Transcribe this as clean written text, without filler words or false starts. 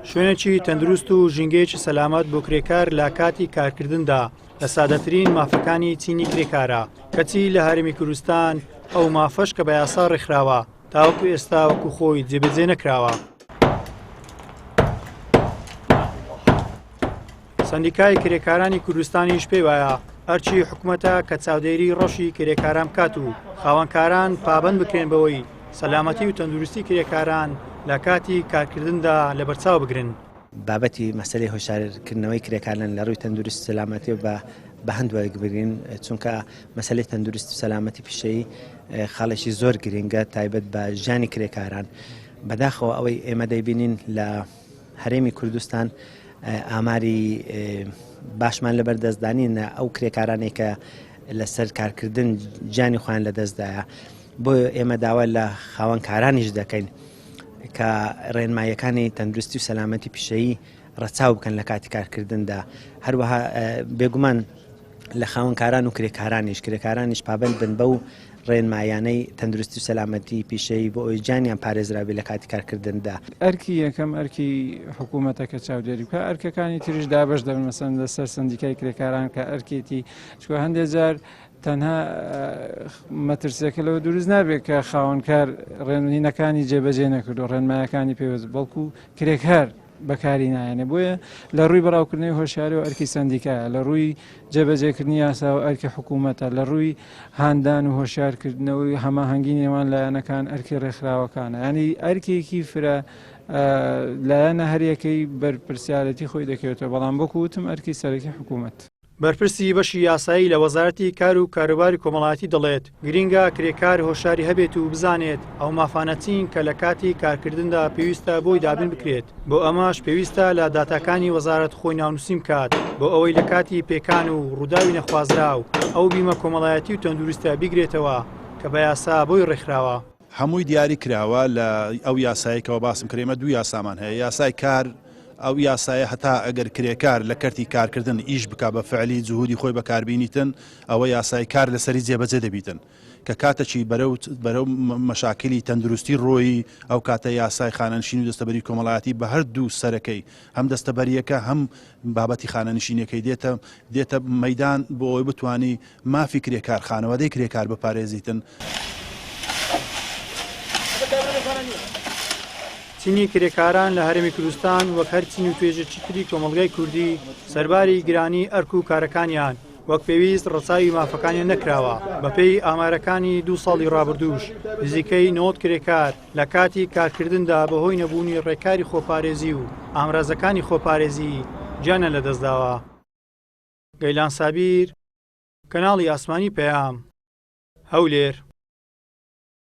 شوێنێکی تەندروست و ژینگەیەکی سەلامەت بۆ کرێکار لە کاتی کارکردندا لە سادەترین مافەکانی چینی کرێکارە، کەچی لە هەرێمی کوردستان ئەو مافەش کە بە یاسا ڕێکخراوە تاوەکو ئێستا وەکو خۆی جێبەجێ نەکراوە. سەندیکای کرێکارانی کوردستانیش پێی وایە ئەرکی حکومەتە کە چاودێری ڕەوشی کرێکاران بکات و خاوەنکاران پابەند بکرێن بەوەی سەلامەتی و تەندروستی کرێکاران لە کاتی کارکردندا لەبەرچاو بگرن. بابەتی مەسەلەی هۆشارکردنەوەی کرێکاران لە ڕووی تەندروست و سەلامەتی بە بە هەند وەربگرین چونکە مەسەلەی تەندروست و سەلامەتی پیشەیی خاڵێکی زۆر گرنگە تایبەت بە ژیانی کرێکاران بەداخەوە ئەوەی ئێمە دەیبینین لە هەرێمی کوردستان ئاماری باشمان لەبەر دەستدانینە ئەو کرێکارانەی کە لەسەر کارکردن گیانی خۆیان لەدەستدایە بۆ ئێمە داوا لە خاوەنکارانیش دەکەین کە ڕێنماییەکانی تەندروستی و سەلامەتی پیشەیی ڕەچاو بکەن لە کاتی کارکردندا هەروەها بێگومان لە خاوەنکاران و کرێکارانیش کرێکارانیش پابند بن بەو ڕێنمایانەی تەندروستی و سەلامەتی پیشەیی بۆ ئەوی گیانیان پارێزراوی لە کاتی کارکردندا. ئەرکی یەکەم ئەرکی حکوومەتە کە چاودێری بکە ئەرکەکانی تریش دابەش دەبن مەسەن لەسەر سندیکای کرێکاران کە ئەرکێتی چکە هەندێک جار تەنها مەترسیەکە لەوە دروست نابێت کە خاوەنکار ڕێنمینەکانی جێبەجێ نەکردو ڕێنمایەکانی پێوەست بەڵکو کرێکار بەکاری نایەنێ بۆیە لە ڕووی بەڕاوکردنەوەی هۆشیاری و ئەرکی سەندیکایە لە ڕووی جێبەجێکردنی یاسا و ئەرکی حکوومەتە لە ڕووی هاندان و هۆشیارکردنەوەی هەماهەنگی نێوان لایەنەکان ئەرکی ڕێکخراوەکانە ینی ئەرکێکی فرە لایەنە هەریەکەی بەرپرسیارەتی خۆی دەکەوێتەوە بەڵام وەکو وتم ئەرکی سەرەکی حکوومەت. بەرپرسی بەشی یاسایی لە وەزارەتی کار و کاروباری کۆمەڵایەتی دەڵێت، گرینگە کرێکار هۆشیاری هەبێت و بزانێت ئەو مافانە چین کە لە کاتی کارکردندا پێویستە بۆی دابین بکرێت، بۆ ئەمەش پێویستە لە داتاکانی وەزارەت خۆی ناونووسین بکات بۆ ئەوەی لە کاتی پێکان و ڕووداوی نەخوازراو ئەو بیمە کۆمەڵایەتی و تەندروستە بیگرێتەوە کە بە یاسا بۆی ڕێکخراوە. هەمووی دیاری کراوە لە ئەو یاسایەی کەوا باسم کرد ئێمە دوو یاسامان هەیە یاسای کار ئەو یاسایە هەتا ئەگەر کرێکار لە کەرتی کارکردن ئیش بکا بە فعلی جهودی خۆی بەکاربینیتن ئەوە یاسای کار لەسەری جێبەجێ دەبیتن کە کاتەکی بەرەو بەرەو مەشاکلی تەندروستی ڕۆیی ئەو کاتە یاسای خانەنشین و دەستەبەری کۆمەڵایەتی بە هەردوو سەرەکەی هەم دەستەبەریەکە هەم بابەتی خانەنشینەکەی دێتە دێتە مەدان بۆ ئەوەی بتانی مافی کرێکار، خانەوادەی کرێکار بپارێزیتن. چینی کرێکاران لە هەرێمی کوردستان وەک هەر چین و توێژێکی تری کۆمەڵگای کوردی سەرباری گرانی ئەرک و کارەکانیان وەک پێویست ڕەچاوی مافەکانیان نەکراوە، بەپێی ئامارەکانی دوو ساڵی ڕابردووش نزیکەی 90 کرێکار لە کاتی کارکردندا بەهۆی نەبوونی ڕێکاری خۆپارێزی و ئامرازەکانی خۆپارێزی گیانیان لەدەستداوە. گەیلان سابیر، کەناڵی ئاسمانی پەیام، هەولێر.